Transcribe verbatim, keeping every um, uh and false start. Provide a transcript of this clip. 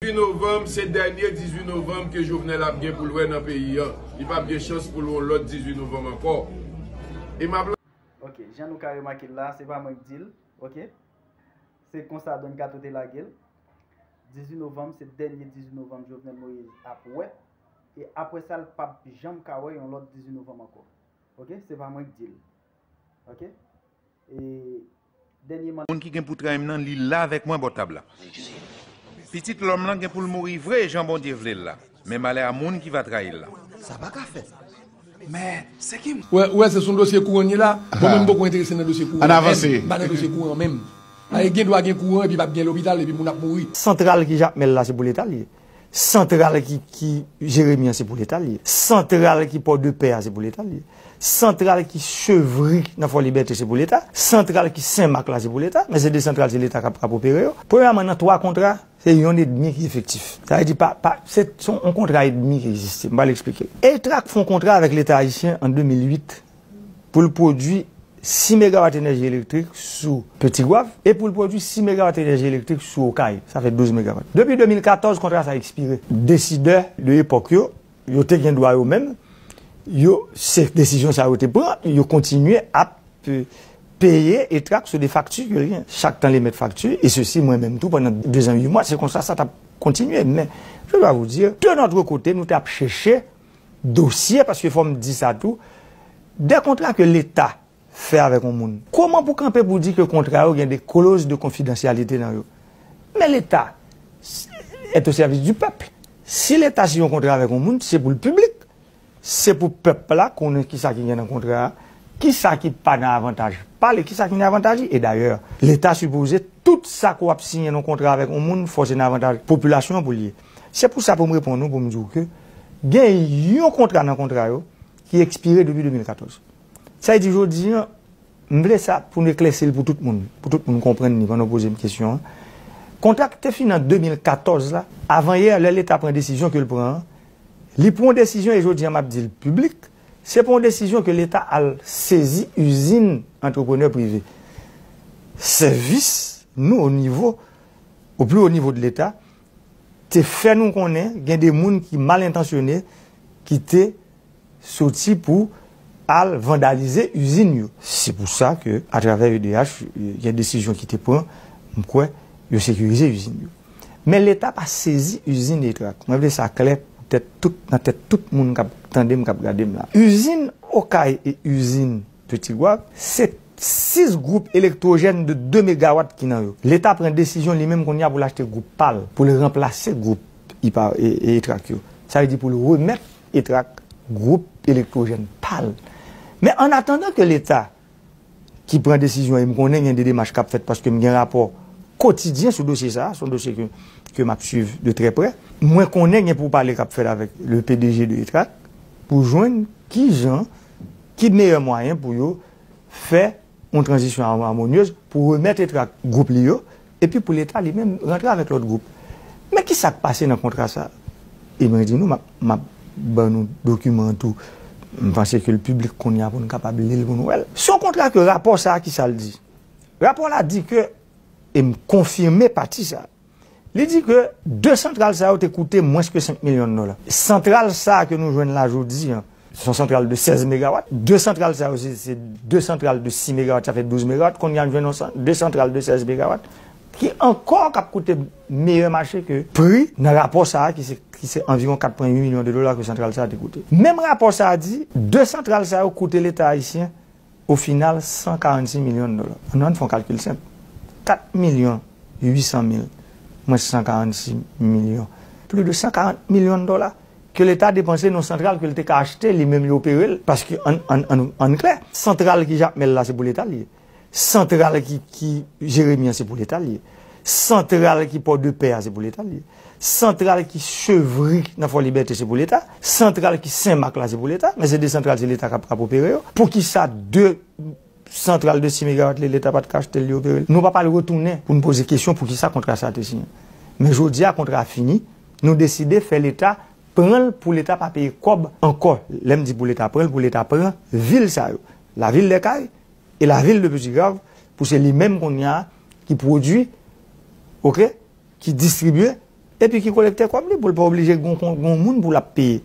Dizuit novanm, se dènye dizuit novanm ke Jovenel ap gen pou l wè nan peyi an. Li p ap gen chans pou l wè yon lòt dizuit novanm ankò. E m ap Ok, jan nou ka remake l la, se pa mwen k di l, ok? Se konsa Don Kato te lage l. Dizuit novanm, se dènye dizuit novanm Jovenel Moïse ap wè. E apre sa, l p ap janm ka wè yon lòt dizuit novanm ankò. Ok? Se pa mwen k di l. Ok? E dènye man. Moun ki gen pou trayi m nan, li la avèk mwen bò tab la. Pitit lòm lan gen pou l mouri vre jan Bondye vle l la. Men malè a moun ki va trayi l la. Sa pa ka fèt. Men, se ki m. Ou wè, ou wè, se sou yon dosye kouran n ye la. Mwen menm, m poko enterese nan dosye kouran. Ann avanse. M pa nan dosye kouran menm. Paske gen dwa gen kouran epi p ap gen lopital epi moun ap mouri. Santral ki Jakmèl la, se pou Leta l ye. Santral ki, ki Jeremi an, se pou Leta l ye. Santral ki Pòdepè a, se pou Leta l ye. Santral ki Chevri nan Fò Libète, se pou Leta. Santral ki Senmak la, se pou Leta. Men se de santral, se Leta k ap, k ap opere yo. Premyèman, nan twa kontra, se yonn edmi ki efektif. Sa vle di, pa, pa, se, se yon kontra edmi ki egziste. M pral eksplike. Etrak fè yon kontra avèk Leta ayisyen an de mil uit pou l pwodui sis megawat enèji elektrik sou Petit Goâve e pou l pwodui sis megawat enèji elektrik sou Okay. Sa fè douz megawat. Depi de mil katòz, kontra sa ekspire. Desidè de epòk yo, yo te gen dwa yo menm, yo, se desizyon sa yo te pran, yo kontinye ap, euh, peye Etrak sou de fakti ke l gen. Chak tan li met fakti, e sesi mwen menm tou, pandan dezan uit mwa, se konsa sa t ap kontinye. Men, je dois vous dire, de notre côté, nou t ap chèche dosye, paske fò m di sa tou, de kontra ke Leta fè avèk yon moun. Kòman pou kanpe pou di ke kontra yo gen de clause de confidentialité nan yo? Men Leta est au service du peuple. Si Leta siyen yon kontra avèk yon moun, se pou l piblik. Se pou pèp la konnen kisa ki gen nan kontra a, kisa ki pa nan avantaj pa l e kisa ki nan avantaj li. E dayè, Leta sipoze tout sa ke w ap siyen nan yon kontra avèk yon moun, fò se nan avantaj popilasyon an pou l ye. Se pou sa pou m reponn ou, pou m di w ke gen yon kontra nan kontra yo ki ekspire depi de mil katòz. Sa vle di jodi a, m vle sa pou n eklèsi l pou tout moun, pou tout moun konprann li pandan w poze m kesyon an. Kontra k te fini an de mil katòz la, avanyè, lè Leta pran desizyon ke l pran an, li pran yon desizyon e jodi a m ap di l piblik, se pa yon desizyon ke Leta al sezi izin antreprenè prive. Sèvis nou o nivo, o pli wo nivo de Leta, te fè nou konnen gen de moun ki mal entansyone ki te soti pou al vandalize izin yo. Se pou sa ke, atravè V D H, gen desizyon ki te pran, m kwè, yo sekirize izin yo. Men Leta pa sezi izin Etrak. Mwen vle sa klè pou tèt tout, nan tèt tout moun k ap tande m, k ap gade m la. Izin Okay e izin Petit Goâve, se sis gwoup elektwojèn de de megawat ki nan yo. Leta pran desizyon li menm kounye a pou l achte gwoup pa l, pou l ranplase gwoup Ipa, e, e Etrak yo. Sa vle di pou l remèt Etrak gwoup elektwojèn pa l. Men an atandan ke Leta ki pran desizyon, e m konnen gen de demach k ap fèt paske m gen rapò kotidyen sou dosye sa a, se yon dosye ke, ke m ap swiv de trè prè. Mwen konnen gen pou pale k ap fèt avèk le P D G de Etrak pou jwenn kijan, ki meyè mwayen pou yo fè yon tranzisyon amonyez pou remèt Etrak gwoup li yo, epi pou Leta li menm rantre avèk lòt gwoup. Men ki sa k pase nan kontra sa a? E mwen di nou, m ap, m ap ban nou dokiman an tou. M panse ke l piblik kounye a pou n kapab li l pou n wè l. Se yon kontra ke rapò sa a, ki sa l di? Rapò la di ke, e m konfime pati sa a, li di ke de santral sa yo te koute mwens ke senk milyon dola. Santral sa a ke nou jwenn la jodi a, se yon santral de sèz megawat. De santral sa yo, se, se de santral de sis megawat, sa fè douz megawat. Kounye a, nou jwenn yon san-, de santral de sèz megawat ki ankò k ap koute meyè mache ke pri nan rapò sa a, ki se, ki se anviwon kat pwen uit milyon de dola ke santral sa a te koute. Menm rapò sa a di, de santral sa yo koute Leta ayisyen, o final, san karannsis milyon dola. Ann, ann fè yon kalkil senp. Kat milyon uit san mil mwens san karannsis milyon. Plis de san karant milyon dola ke Leta depanse nan santral ke l te ka achte, li menm li opere l, paske ann, ann, ann, ann klè, santral ki Jakmèl la, se pou Leta l ye. Santral ki, ki Jeremi an, se pou Leta l ye. Santral ki Pòdepè a, se pou Leta l ye. Santral ki Chevri nan Fò Libète, se pou Leta. Santral ki Senmak la, se pou Leta. Men se de santral, se Leta k ap, k ap opere yo. Poukisa de santral de sis megawat li, Leta pa t ka achte l, li opere l? Nou pa pral retounen pou n poze kesyon poukisa kontra sa a te siyen. Men jodi a, kontra a fini. Nou deside fè Leta pran l pou Leta pa peye kòb ankò. Lè m di pou Leta pran l, pou Leta pran vil sa yo. Lavil dè Kay, e lavil de Petit Goâve, pou se li menm kounye a ki pwodui, oke, ki distribye Epi ki kolekte kòb li, pou l pa oblije gon, gon, gon moun pou l ap peye.